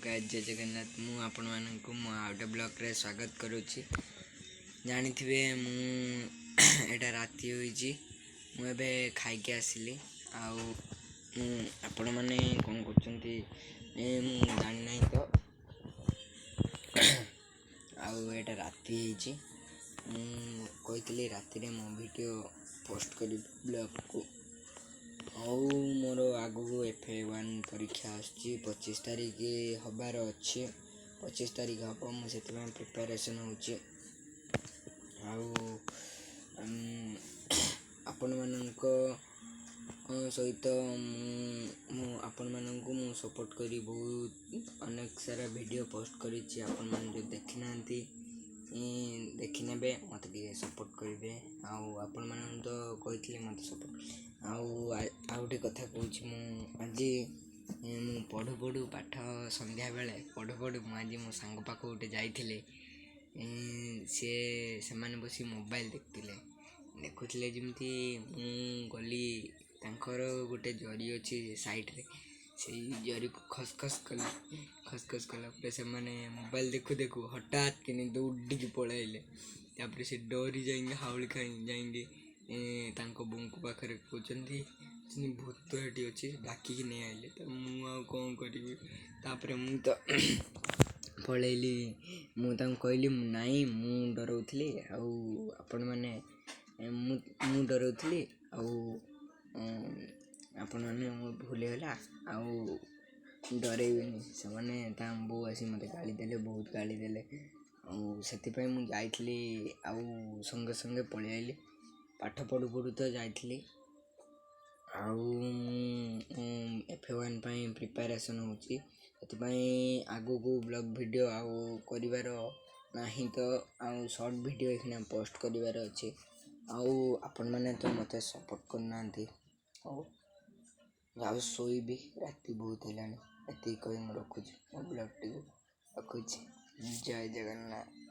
Guys, ଜୟ ଜଗନ୍ନାଥ। ମୁଁ ଆପଣମାନଙ୍କୁ ମୋ ଆଉ ଗୋଟେ ବ୍ଲଗ୍ରେ ସ୍ୱାଗତ କରୁଛି। ଜାଣିଥିବେ, ମୁଁ ଏଇଟା ରାତି ହୋଇଛି, ମୁଁ ଏବେ ଖାଇକି ଆସିଲି। ଆଉ ମୁଁ ଆପଣମାନେ କ'ଣ କରୁଛନ୍ତି ମୁଁ ଜାଣିନାହିଁ ତ। ଆଉ ଏଇଟା ରାତି ହେଇଛି। ମୁଁ କହିଥିଲି ରାତିରେ ମୋ ଭିଡ଼ିଓ ପୋଷ୍ଟ କରିବି ବ୍ଲଗ୍କୁ। ଆଉ ମୋର ଆଗକୁ ଏଫ୍ ଏ 1 ପରୀକ୍ଷା ଆସୁଛି, 25 ତାରିଖ ହେବାର ଅଛି, 25 ତାରିଖ ହେବ। ମୁଁ ସେଥିପାଇଁ ପ୍ରିପାରେସନ୍ ହେଉଛି। ଆଉ ଆପଣମାନଙ୍କ ସହିତ ମୁଁ ଆପଣମାନଙ୍କୁ ମୁଁ ସପୋର୍ଟ କରି ବହୁତ ଅନେକ ସାରା ଭିଡ଼ିଓ ପୋଷ୍ଟ କରିଛି। ଆପଣମାନେ ଯଦି ଦେଖିନାହାନ୍ତି, ଦେଖିନେବେ, ମୋତେ ଟିକେ ସପୋର୍ଟ କରିବେ। ଆଉ ଆପଣମାନଙ୍କୁ ତ କହିଥିଲି ମୋତେ ସପୋର୍ଟ। ଆଉ ଆଉ ଗୋଟେ କଥା କହୁଛି, ମୁଁ ଆଜି ମୁଁ ପଢ଼ୁ ପଢ଼ୁ ପାଠ, ସନ୍ଧ୍ୟାବେଳେ ପଢ଼ୁ ପଢ଼ୁ ମୁଁ ଆଜି ମୋ ସାଙ୍ଗ ପାଖକୁ ଗୋଟେ ଯାଇଥିଲି। ସିଏ ସେମାନେ ବସି ମୋବାଇଲ୍ ଦେଖୁଥିଲେ। ଦେଖୁଥିଲେ ଯେମିତି ମୁଁ ଗଲି, ତାଙ୍କର ଗୋଟେ ଜରି ଅଛି ସାଇଡ଼୍ରେ, ସେଇ ଜରିକୁ ଖସ୍ ଖସ୍ କଲି। ଖସ୍ ଖସ୍ କଲା ପରେ ସେମାନେ ମୋବାଇଲ୍ ଦେଖୁ ଦେଖୁ ହଠାତ୍ କିନି ଦୌଡ଼ିକି ପଳାଇଲେ। ତାପରେ ସେ ଡରି ଯାଇକି ହାଉଳି ଖାଇ ଯାଇକି ତାଙ୍କ ବୋଉଙ୍କ ପାଖରେ କହୁଛନ୍ତି, ଭୂତ ଏଠି ଅଛି, ଡାକିକି ନେଇ ଆଇଲେ। ତ ମୁଁ ଆଉ କ'ଣ କରିବି? ତାପରେ ମୁଁ ତ ପଳେଇଲି। ମୁଁ ତାଙ୍କୁ କହିଲି, ନାଇଁ, ମୁଁ ଡରଉଥିଲି ଆଉ ଆପଣମାନେ ମୁଁ ଡରଉଥିଲି ଆଉ ଆପଣମାନେ ମୋ ଭୁଲ ହେଇଗଲା, ଆଉ ଡରେଇବେନି। ସେମାନେ ତାଙ୍କ ବୋଉ ଆସି ମୋତେ ଗାଳି ଦେଲେ, ବହୁତ ଗାଳି ଦେଲେ। ଆଉ ସେଥିପାଇଁ ମୁଁ ଯାଇଥିଲି ଆଉ ସଙ୍ଗେ ସଙ୍ଗେ ପଳେଇ ଆଇଲି। ପାଠ ପଢ଼ୁ ପଢ଼ୁ ତ ଯାଇଥିଲି। ଆଉ ମୁଁ ଏଫ୍ ଏ 1 ପାଇଁ ପ୍ରିପାରେସନ୍ ହେଉଛି, ସେଥିପାଇଁ ଆଗକୁ ବ୍ଲଗ୍ ଭିଡ଼ିଓ ଆଉ କରିବାର ନାହିଁ ତ। ଆଉ ସର୍ଟ ଭିଡ଼ିଓ ଏଇଖିନା ପୋଷ୍ଟ କରିବାର ଅଛି। ଆଉ ଆପଣମାନେ ତ ମୋତେ ସପୋର୍ଟ କରୁନାହାନ୍ତି। ହଉ, ଆଉ ଶୋଇବି, ରାତି ବହୁତ ହେଲାଣି। ଏତିକି କହି ମୁଁ ରଖୁଛି, ମୋ ବ୍ଲଗ୍ଟିକୁ ରଖୁଛି। ଜୟ ଜଗନ୍ନାଥ।